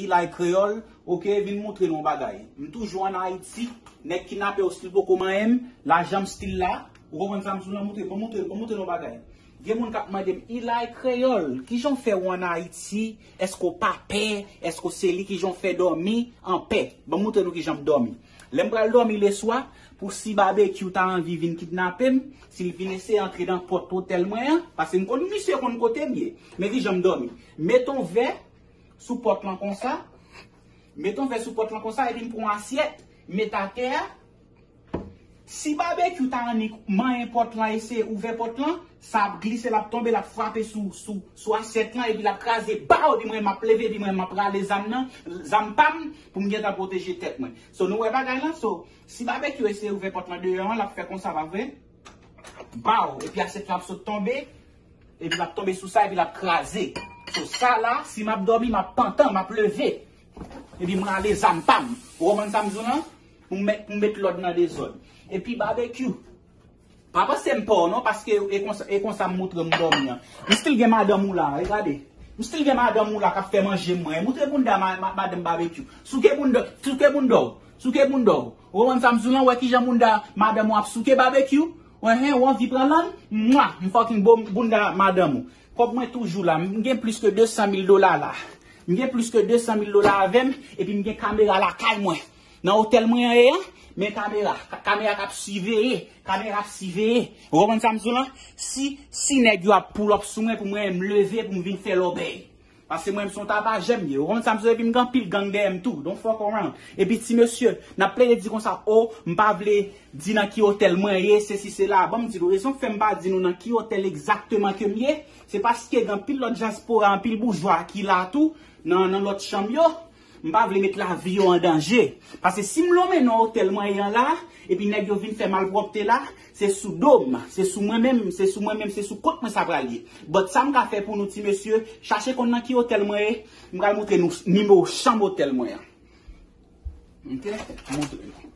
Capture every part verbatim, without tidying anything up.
Ilay Kreyòl, oke, vin moutre nou yon bagay. M toujou ann Ayiti, nèg kidnape yo still poko manyen m, lajan m still la. Ou konprann sa m di w lan? Moutre, ban moutre, ban moutre nou yon bagay. Gen moun k ap mande m, Ilay Kreyòl, kijan w fè w ann Ayiti? Èske w pa pè? Èske w se li? Kijan w fè dòmi anpè? Ban moutre nou kijan m dòmi. Lè m pral dòmi leswa, pou si Babekyou ta anvi vin kidnape m, si l vin eseye antre nan pòt otèl mwen an, paske m konn misye konn kote m ye. Men kijan m dòmi. Met yon vè sou pòt lan konsa. Met yon vè sou pòt lan konsa, epi m pran yon asyèt, met atè a. Si Babekyou ta annik manyen pòt lan, eseye ouvè pòt lan, sa ap glise, l ap tonbe, l ap frape sou, sou, sou asyèt lan, epi l ap kraze, baw, epi mwen, m ap leve, epi mwen, m ap rale zam nan, zam pa m, pou m gentan pwoteje tèt mwen. So, nou wè bagay lan? So, si Babekyou eseye ouvè pòt lan deyò an, l ap fè konsa, pa vre? Baw, epi asyèt lan ap sot tonbe, epi l ap tonbe sou sa, epi l ap kraze. So, sa la, si m ap dòmi, m ap pantan, m ap leve. Epi m rale zam pa m. Ou konprann sa m di w lan? Pou m met, pou m met lòd nan dezòd. Epi Babekyou, pa panse m pè w non, paske e konsa, e konsa m moutre m dòmi an. M still gen madanm ou la, e gade. M still gen madanm ou la k ap fè manje mwen. Moutre bounda ma, ma, madanm Babekyou. Souke bounda, souke bounda w. Souke bounda w. Ou konprann sa m di w lan? Wè kijan bounda madanm ou ap souke Babekyou? Enhen, ou anvi pran lann? Mwa, m fucking bo bounda madanm ou. Kòb mwen toujou la. M gen plis ke de san mil dola la. M gen plis ke de san mil dola avè m, epi m gen kamera lakay mwen. Nan otèl mwen an ye an, men kamera. Ka-, kamera k ap siveye. Kamera ap siveye. Ou konprann sa m di w lan? Si, si nèg yo ap pull up sou mwen pou mwen, m leve pou m vin fè lòbèy. Paske mwen, m se yon tapajè m ye. Ou konprann sa m di w? Epi m gen anpil gang dèyè m tou. Don't fuck around. Epi ti mesye, n ap plede di konsa, o, m pa vle di nan ki otèl mwen ye, sesi, sela. Ban m di nou, rezon k fè m pa di nou nan ki otèl egzakteman ke m ye, se paske gen anpil lòt dyaspora, anpil boujwa ki la tou, nan, nan lòt chanm yo. M pa vle met lavi yo an danje. Paske si m lonmen nan otèl mwen ye an la, epi nèg yo vin fè malpwòpte la, se sou do m, se sou mwen menm, se sou mwen menm, se sou kont mwen sa pral ye. But sa m ka fè pou nou ti mesye, chache konn nan ki otèl mwen ye, m pral moutre nou nimewo chanm otèl mwen an. Oke? Moutre nou.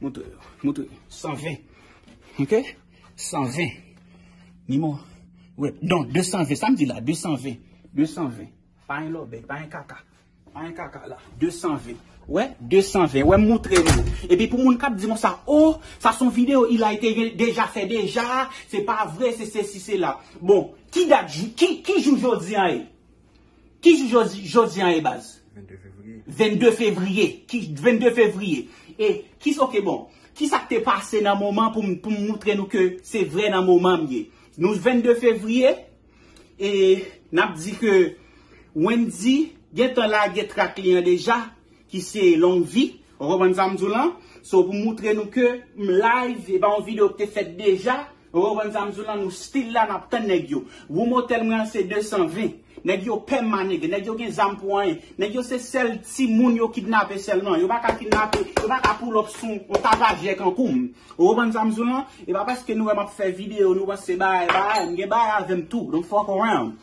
Moutre yo. Moutre yo. San ven. Oke? San ven. Nimewo. Wi, non, de san ven. Sa m di la, de san ven. De san ven. Pa gen lòbèy, pa gen kaka. Pa gen kaka la. De san ven. Wè, de san ven. Wè, m moutre nou. Epi pou moun k ap di konsa, o, sa se yon videyo Ilay te gen, deja fè deja, se pa vre, se sesi, sela. Bon, ki dat, jou- ki, ki jou jodi an ye? Ki jou jodi, jodi an ye, baz? Vennde fevriye. Vennde fevriye. Ki, vennde fevriye. E, ki, oke, bon. Kisa k te pase nan moman pou m, pou m moutre nou ke se vre nan moman m ye? Nou vennde fevriye, e n ap di ke Wendy gentan lage trak li an deja, ki se Long Vi. Ou konprann sa m di w lan? So, pou moutre nou ke m live, e pa yon videyo ki te fèt deja. Ou konprann sa m di w lan? Nou still la, n ap tann nèg yo. Woum otèl mwen an se de san ven. Nèg yo pè m, my nigga. Nèg yo gen zam pou anyen. Nèg yo se sèl timoun yo kidnape sèlman. Yo pa ka kidnape, yo pa ka pull up sou yon tapajè kankou m. Ou konprann sa m di w lan? E pa paske nou wè m ap fè videyo, nou panse bagay, bagay, m gen bagay avè m tou. Don't fuck around.